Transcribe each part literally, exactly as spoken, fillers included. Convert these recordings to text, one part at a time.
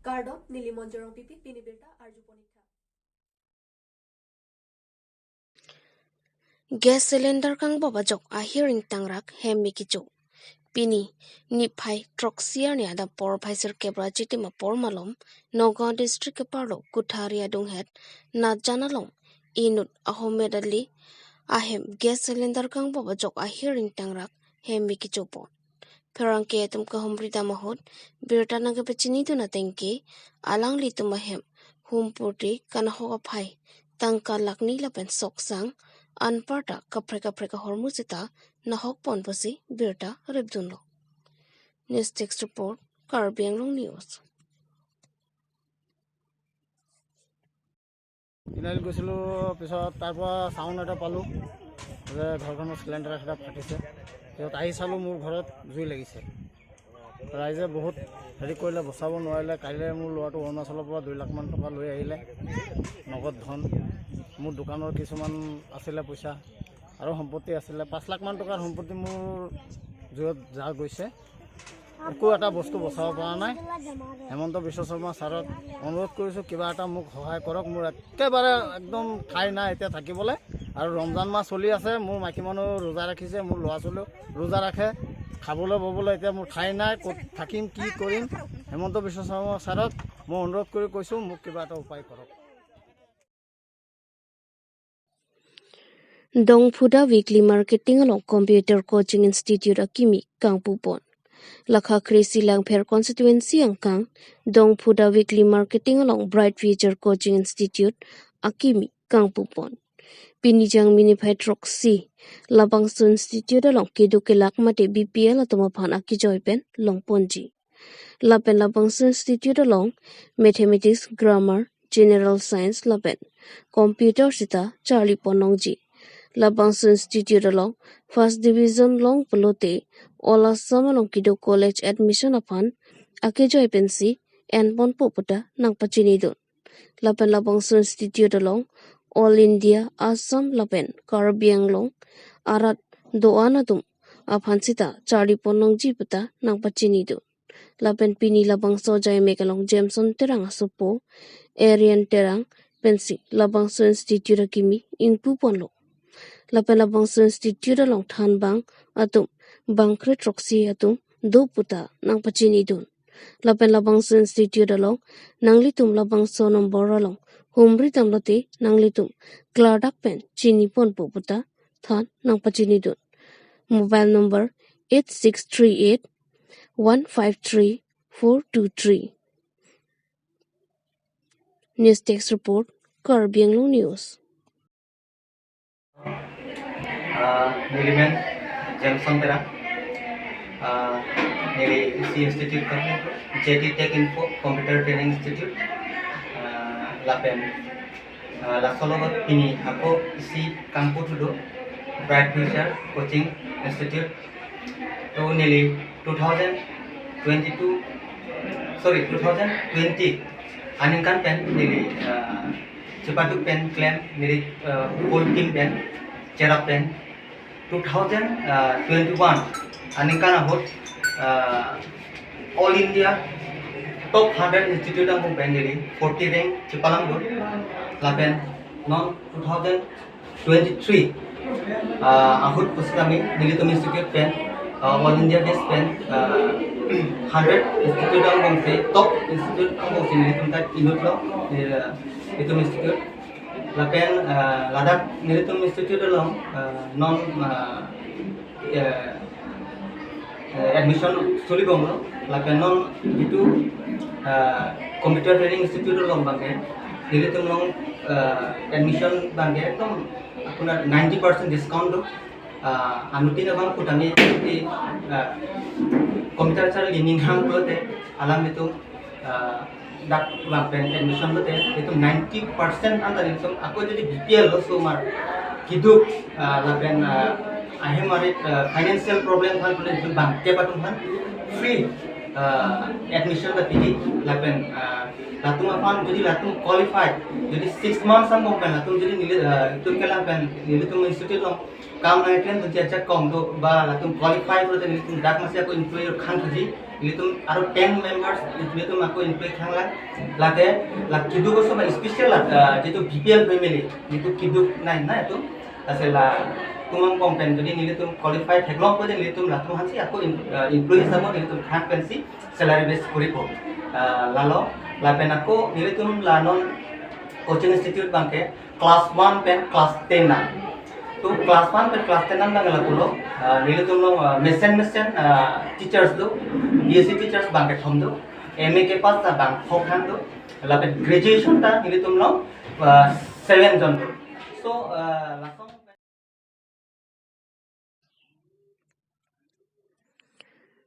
Kardom, neli Monjorong Pipi, pini birta arju ponikha. Gas cylinder kangbop ajok ahir ingtangrak hem me kecho. Pini niphai throksi arni adap porphai sirkep ra chitim apor malom, Nagaon district keparlo Kuthari adunghet Najan along inut ahommet ali ahem gas cylinder kangbop ajok ahir ingtangrak hem me kecho pon. Pherangke atum kahumri dam ahut birta nangkepachinidun ateng ke alanglitum ahem humpurti kanahok aphai tangka lakh ni lapen sok sang anparta kaprek kaprek ahormu seta nahok pon pusi birta repdunlo. News Desk Report, Karbi Anglong News. তিনিআলিত গৈছিলোঁ, পিছত তাৰ পৰা চাউণ্ড এটা পালোঁ যে ঘৰখনৰ চিলিণ্ডাৰ এটা ফাটিছে। পিছত আহি চালোঁ, মোৰ ঘৰত জুই লাগিছে। ৰাইজে বহুত হেৰি কৰিলে, বচাব নোৱাৰিলে। কাইলৈ মোৰ ল'ৰাটো অৰুণাচলৰ পৰা দুই লাখমান টকা লৈ আহিলে, নগদ ধন। মোৰ দোকানৰ কিছুমান আছিলে পইচা আৰু সম্পত্তি আছিলে, পাঁচ লাখমান টকাৰ সম্পত্তি মোৰ জুইত যা গৈছে। একো এটা বস্তু বচাব পৰা নাই। হিমন্ত বিশ্ব শৰ্মা ছাৰক অনুৰোধ কৰিছোঁ, কিবা এটা মোক সহায় কৰক। মোৰ একেবাৰে একদম ঠাই নাই এতিয়া থাকিবলৈ। আৰু ৰমজান মাহ চলি আছে, মোৰ মাইকী মানুহ ৰোজা ৰাখিছে, মোৰ ল'ৰা ছোৱালীও ৰোজা ৰাখে। খাবলৈ ববলৈ এতিয়া মোৰ ঠাই নাই, ক'ত থাকিম, কি কৰিম? হিমন্ত বিশ্ব শৰ্মা ছাৰক মই অনুৰোধ কৰি কৈছোঁ, মোক কিবা এটা উপায় কৰক। Dongphuda Weekly Marketing along Computer Coaching Institute akimi kangpupon. Lakha Kre-isi Langpher Constituency angkang Dongphuda Weekly Marketing along Bright Future Coaching Institute akimi kangpupon. Pini Jangmi niphai throksi labangso institute along keduk kelak mate B P L atum aphan akejoi pen longponji. Lapen labangso institute along Mathematics, Grammar, General Science lapen Computer seta charlipon longji. Labangso institute along first division long pulote All Assam along kedo college admission aphan akejoi pensi enponpo puta nangpachinidun. Lapen labangso institute along All India, Assam lapen Karbi Anglong arat do-an atum aphan seta charlipon longji puta nangpachinidun. Lapen pini labangso ajaimek along Jameson Terang asopo Arian Terang pensi labangso institute akimi ingpuponlo. Lapen labangso institute along thanbang atum bangkre throksi atum do puta nangpachinidun. Lapen labangso institute along nanglitum labangso number along humri damlote nanglitum klardak pen chiniponpo puta than nangpachinidun. Mobile number eight six three eight one five three four two three. News Desk Report, Karbi Anglong News. Ah, neli men Jameson Terang. Ah, neli isi institute kan J T Tech Info Computer Training Institute. Ah, lapen, ah, laso logot pini ako isi kangpu thudo Bright Future Coaching Institute. To neli two thousand twenty-two, sorry, two thousand twenty aningkan pen neli, ah, chepatuk pen klem neli, ah, whole team pen cherap pen two thousand twenty-one aningkan ahut, ah, All India top hundred institute angbong pen neli forty rank chepalangdun. Lapen non two thousand twenty-three, ah, ahut pusitame nelitum institute pen, ah, All India base pen, ah, hundred institute angbong si top institute angbong si nelitum ta inutlo, eh, itum institute. Lapen, ah, ladak nelitum institute along, ah, non, ah, eh, eh, admission solibomlo. Lapen non jitu, ah, Computer Training Institute along abangke nelitum along, ah, admission abangke ekdom aphunar ninety percent discount do. Ah, anuttin abang kutame di, ah, computer charli ninghang pulote alanglitum, ah, dak abang pen admission lote itum ninety percent anta itum ako jodi B P L lo osomar keduk, ah, lapen, ah, ahem arit, ah, financial problem aphan pule itum abangke atum aphan free, ah, admission ta pidi lapen, ah, latum aphan jodi latum qualified, jodi six months angbong pen latum jodi neli, ah, itum kelang pen nelitum institute along Kam nangklemdunji ajat kong do ba latum qualify pulote nelitum dak masi ako employee khan thuji, nelitum aro ten members nelitum ako employee thanglang. Lake la keduk oso ba special la, ah, jitu B P L family, jitu keduk nai na itum. Lasi latum angbong pen jodi nelitum qualify theklong pulote nelitum latum aphansi ako em-, ah, employee hisab nelitum khan pensi salary base koripo. Ah, lalo, lapen ako nelitum la non coaching institute abangke class one pen class ten na. To class one pen class ten na abang lapulo, ah, nelitum lo, ah, mesen mesen, ah, teachers do, B S C teachers abangke thom do, M A ke pass ta abang pho khan do, lapen graduation ta nelitum lo, ah, seven jon do. So, ah, lason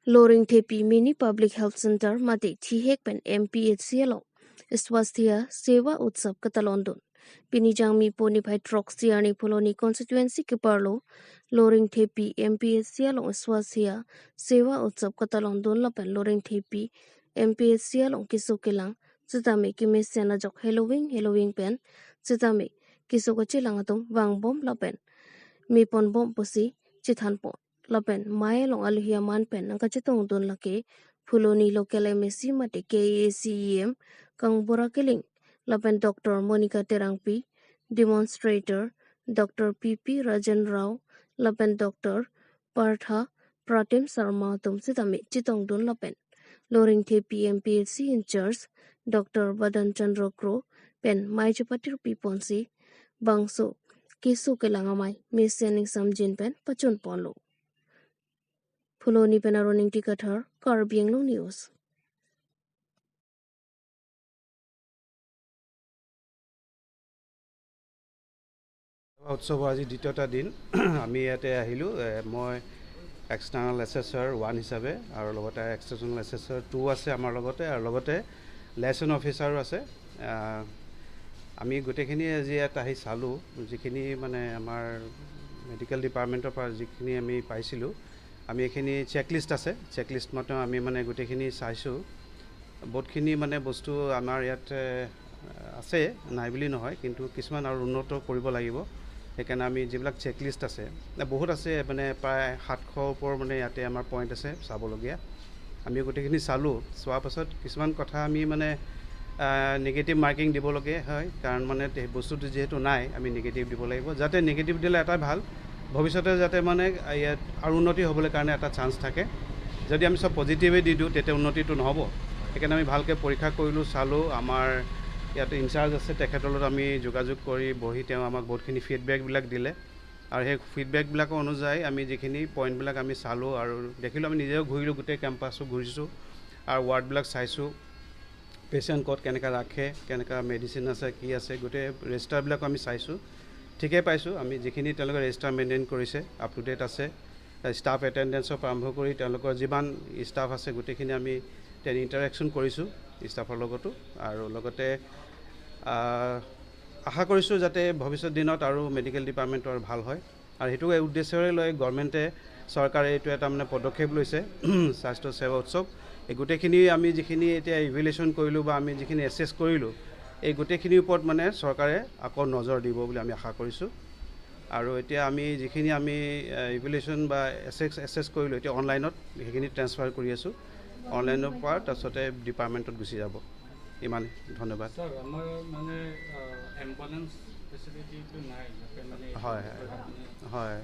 Loringthepi Mini Public Health Center mate thihek pen M P H C along Swasthya Seva Utsav katalondun. Pini Jangmi po niphai throksi arni Phuloni constituency keparlo Loringthepi M P H C along Swasthya Seva Utsav katalondun lapen Loringthepi M P H C along keso kelang sitame kemesen ajok heloving heloving pen sitame keso kachelang atum vangbom lapen meponbom pusi chethanpon. Lapen mei along alohi aman pen nangkachetongdun lake Phuloni local M A C mate K A A C E M Kangbura Killing lapen Doctor Monica Terangpi, demonstrator Doctor P P Rajan Rao lapen Doctor Partha Pratim Sharma atum sitame chetongdun lapen Loringthepi M P H C in charge Doctor Badan Chandra Kro pen mei chepatir piponsi bangso keso kelang amei mesen ning samjin pen pachunponlo. Phuloni pen Aron Ingti Kathar, Karbi Anglong News. উৎসৱৰ আজি দ্বিতীয়টা দিন। আমি ইয়াতে আহিলোঁ। এ, মই এক্সটাৰ্নেল এছেচাৰ ওৱান হিচাপে আৰু লগতে এক্সটাৰ্নেল এছেচাৰ টু আছে আমাৰ লগতে আৰু লগতে লাইচেন্স অফিচাৰো আছে। আহ, আমি গোটেইখিনি আজি ইয়াত আহি চালোঁ, যিখিনি মানে আমাৰ মেডিকেল ডিপাৰ্টমেণ্টৰ পৰা যিখিনি আমি পাইছিলোঁ, আমি এইখিনি চেকলিষ্ট আছে, চেকলিষ্ট মতে আমি মানে গোটেইখিনি চাইছোঁ। বহুতখিনি মানে বস্তু আমাৰ ইয়াত, এ, আছে, নাই বুলি নহয়, কিন্তু কিছুমান আৰু উন্নত কৰিব লাগিব। সেইকাৰণে আমি যিবিলাক চেকলিষ্ট আছে, এ, বহুত আছে, মানে প্ৰায় সাতশ ওপৰ মানে ইয়াতে আমাৰ পইণ্ট আছে চাবলগীয়া। আমি গোটেইখিনি চালোঁ, চোৱাৰ পাছত কিছুমান কথা আমি মানে, আ, নিগেটিভ মাৰ্কিং দিবলগীয়া হয়, কাৰণ মানে তে-, বস্তুটো যিহেতু নাই, আমি নিগেটিভ দিব লাগিব। যাতে নিগেটিভ দিলে এটাই ভাল, ভৱিষ্যতে যাতে মানে ইয়াত আৰু উন্নতি হ'বলৈ কাৰণে এটা চান্স থাকে। যদি আমি চব পজিটিভে দি দিওঁ, তেতিয়া উন্নতিটো নহ'ব। সেইকাৰণে আমি ভালকৈ পৰীক্ষা কৰিলোঁ, চালোঁ। আমাৰ ইয়াত ইনচাৰ্জ আছে, তেখেতৰ লগত আমি যোগাযোগ কৰি বহি তেওঁ আমাক বহুতখিনি ফিডবেকবিলাক দিলে আৰু সেই ফিডবেকবিলাকৰ অনুযায়ী আমি যিখিনি পইণ্টবিলাক আমি চালোঁ আৰু দেখিলোঁ, আমি নিজেও ঘূৰিলোঁ, গোটেই কেম্পাছো ঘূৰিছোঁ আৰু ৱাৰ্ডবিলাক চাইছোঁ। পেচেণ্ট ক'ত কেনেকৈ ৰাখে, কেনেকুৱা মেডিচিন আছে, কি আছে, গোটেই ৰেজিষ্টাৰবিলাকো আমি চাইছোঁ। ঠিকেই পাইছোঁ, আমি যিখিনি তেওঁলোকে ৰেজিষ্টাৰ মেইনটেইন কৰিছে, আপ টু ডেট আছে। ষ্টাফ এটেণ্ডেঞ্চৰ পৰা আৰম্ভ কৰি তেওঁলোকৰ যিমান ষ্টাফ আছে, গোটেইখিনি আমি তেনে ইণ্টাৰেকশ্যন কৰিছোঁ ষ্টাফৰ লগতো। আৰু লগতে, আহ, আশা কৰিছোঁ যাতে ভৱিষ্যত দিনত আৰু মেডিকেল ডিপাৰ্টমেণ্টটো আৰু ভাল হয়। আৰু সেইটো উদ্দেশ্যৰে লৈ গভৰ্ণমেণ্টে, চৰকাৰে এইটো এটা মানে পদক্ষেপ লৈছে, স্বাস্থ্য সেৱা উৎসৱ। এই গোটেইখিনি আমি যিখিনি এতিয়া ইভেলুৱেশ্যন কৰিলোঁ বা আমি যিখিনি এছেছ কৰিলোঁ, এই গোটেইখিনিৰ ওপৰত মানে চৰকাৰে আকৌ নজৰ দিব বুলি আমি আশা কৰিছোঁ। আৰু এতিয়া আমি যিখিনি আমি, এ, ইভেলুৱেশ্যন বা এছেছ, এছেছ কৰিলোঁ, এতিয়া অনলাইনত সেইখিনি ট্ৰেন্সফাৰ কৰি আছোঁ। অনলাইনৰ পৰা তাৰপিছতে ডিপাৰ্টমেণ্টত গুচি যাব। ইমানেই। ধন্যবাদ। ছাৰ, আমাৰ মানে, আহ, এম্বুলেন্স ফেচিলিটিটো নাই, ইয়াতে মানে হয়, হয়। হয়।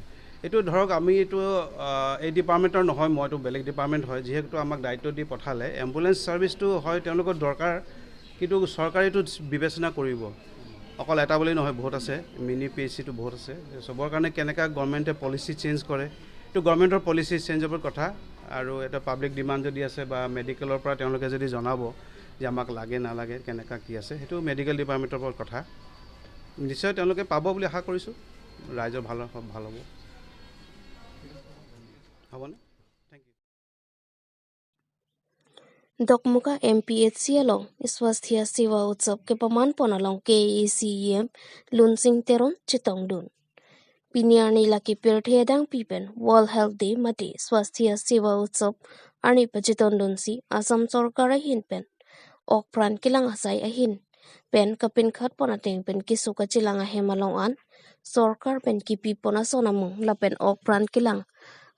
এইটো ধৰক আমি এইটো, আহ, এই ডিপাৰ্টমেণ্টৰ নহয়, মইতো বেলেগ ডিপাৰ্টমেণ্ট হয়। যিহেতু আমাক দায়িত্ব দি পঠালে, এম্বুলেন্স ছাৰ্ভিচটো হয় তেওঁলোকৰ দৰকাৰ, কিন্তু চৰকাৰে এইটো বিবেচনা কৰিব। অকল এটা বুলি নহয়, বহুত আছে, মিনি পি এইচ চিটো বহুত আছে। চবৰ কাৰণে কেনেকা গভৰ্ণমেণ্টে পলিচি চেঞ্জ কৰে, এইটো গভৰ্ণমেণ্টৰ পলিচি চেঞ্জ অফৰ কথা। আৰু এটা পাব্লিক ডিমাণ্ড যদি আছে বা মেডিকেলৰ পৰা তেওঁলোকে যদি জনাব যে আমাক লাগে নালাগে, কেনেকা কি আছে, সেইটো মেডিকেল ডিপাৰ্টমেণ্টৰ ওপৰত কথা। নিশ্চয় তেওঁলোকে পাব বুলি আশা কৰিছোঁ, ৰাইজৰ ভাল, ভাল হ'ব। হ'বনে? Thank you. Dokmoka M P H C along Swasthya Seva Utsav kepamanpon along K A A C E M Lunsing Teron chetongdun. Pini arni lake pirthe adang pipen World Health Day mate Swasthya Seva Utsav arni pachetongdunsi Assam Sorkar ahin pen okpran kelang asai ahin pen kapinkhatpon ateng pen keso kachelang ahem along an sorkar pen kipi pon ason amung lapen ok pran kelang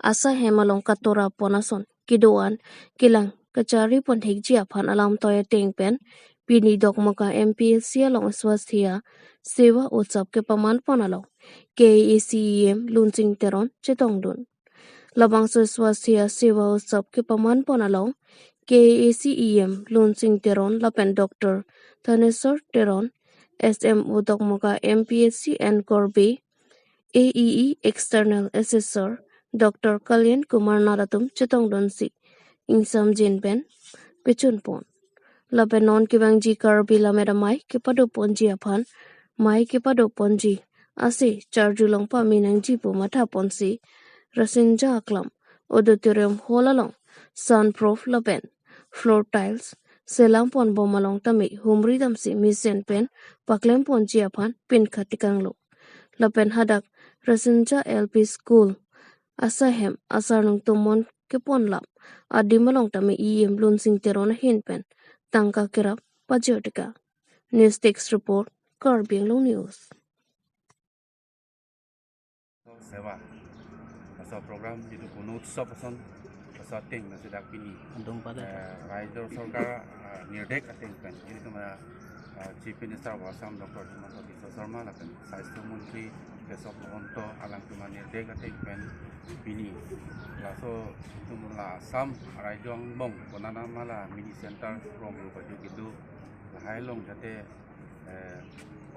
asai hem along katora pon ason kedo-an kelang kachari pon thekji aphan alam toi ateng pen pini Dokmoka M P H C along Swasthya Seva Utsav kepaman pon along K A A C E M Lunsing Teron chetongdun. Labangso Swasthya Seva Utsav kepaman pon along K A A C E M Lunsing Teron lapen Doctor Thaneswar Teron, S M O Dokmoka M P H C and Korbe, A E E External Assessor Doctor Kalyan Kumar Nath atum chetongdunsi ingsamjin pen pechun pon. Lapen non kevangji Karbi Lammet Amei kepado ponji aphan mei kepado ponji ase charjulong pame nangji pu matha ponsi Rasinja Aklam Auditorium Hall along soundproof lapen floor tiles selam pon bom along tame humri damsi mesen pen paklem ponji aphan pinkha tekanglo. Lapen hadak Rasinja L P School asai hem asarnung tumon keponlap adim along tame E M Lunsing Teron ahin pen tangka kerap pajir teka. News Desk Report, Karbi Anglong News. Seva. Laso program itu Puno Utsav ason, laso ateng nasi dak pini. Adung pada. Eh, Rajya Sorkar, eh, nirdek ateng pen. Ini cuma, eh, Chief Minister of Assam Doctor Himanta Biswa Sarma lapen Swasthya Mantri Keshab Mahanta alang cuma nirdek ateng pen pini. Laso cuma la Assam Rajya angbong konana mala mini center program baju gitu. Lahai along jate eh,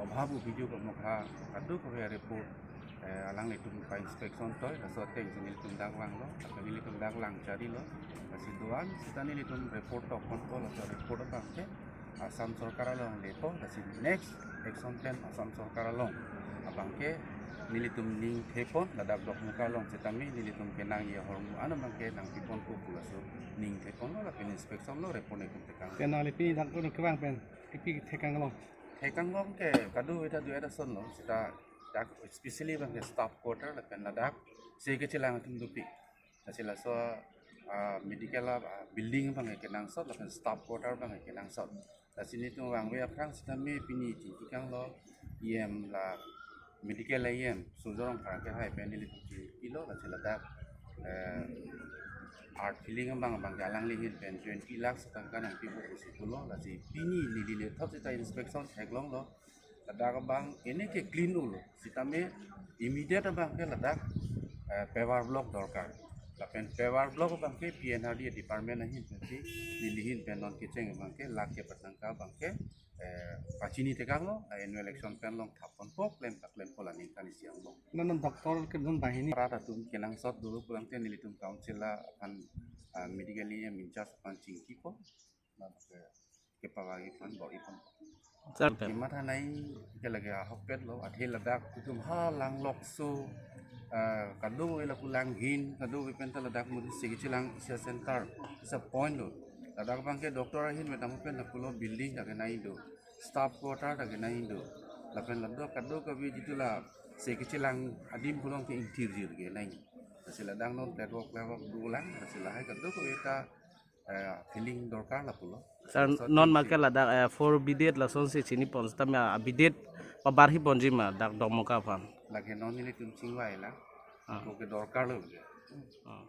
obhabu video ko mokha kadokave report, eh, alanglitum pa-inspection toi, laso ateng si nelitum dak vanglo, lapen nelitum dak lang charilo, lasi do-an seta nelitum report tok ponpo, laso report abangke Assam Sorkar along lepo, lasi next action plan Assam Sorkar along abangke nelitum ning thepon, ladak Dokmoka along setame nelitum kenangji ahormu an abangke nangpi ponpo pu laso ning theponlo, lapen inspection lo, report nelitum tekang. Kenang lipi dak kono kevang pen, kipi thekanglo. Thekang along ke kadokave ta do-et asonlo, seta dak especially abangke staff quarter lapen ladak se kechelang atum dopik. Lasi laso, ah, medical, ah, building abangke kenangsot lapen staff quarter abangke kenangsot. Lasi nelitum vangve aphrang setame pini chingki kanglo, E M la medical E M Surjya Rongphar ke hai pen nelitum chingkilo, lasi ladak, eh, earth filling abang abangke alangli ahin pen twenty lakhs tangka nangpipo pusi pulo, lasi pini neli lethot seta inspection theklonglo. Ladak abang ini ke clean ulo, setame immediate abangke ladak, eh, paver block dorkar. Lapen paver block abangke P N R D department ahin pensi neli ahin pen non kecheng abangke lakh kep tangka abangke, eh, pachini tekanglo, annual action plan along thap ponpo, klem paklempo la ningkan isi angbong. Non non doctor ke non banghini. Rat atum kenangsot dolo pulang te nelitum council aphan, ah, medical E M in charge aphan chingkipo. Lapen kepavang-i pon, bor-i pon. Sir, pen. Kematha nai ke lake ahokpet lo, athe ladak itum ha langlokso, ah, kadokave lapu langhin, kadokave pen ta ladak modi se kechelang isa center, isa point lo. Ladak abangke doctor ahin metang pen lapulo building ta kenai do, staff quarter ta kenai do. Lapen ladak kadokave jitu la se kechelang adim pulo ke ingthirjir kenai. Lasi ladak non platform platform dolang, lasi lahai kadokave ta eh, filling dorkar lapulo. Sir, so, non make ladak, eh, four bidet lasonsi chinipon setame, ah, bidet pabarhi ponji ma dak Dokmoka aphan. Lake non nelitum chingvai la. Ah. Ko ke dorkar lo. Ah.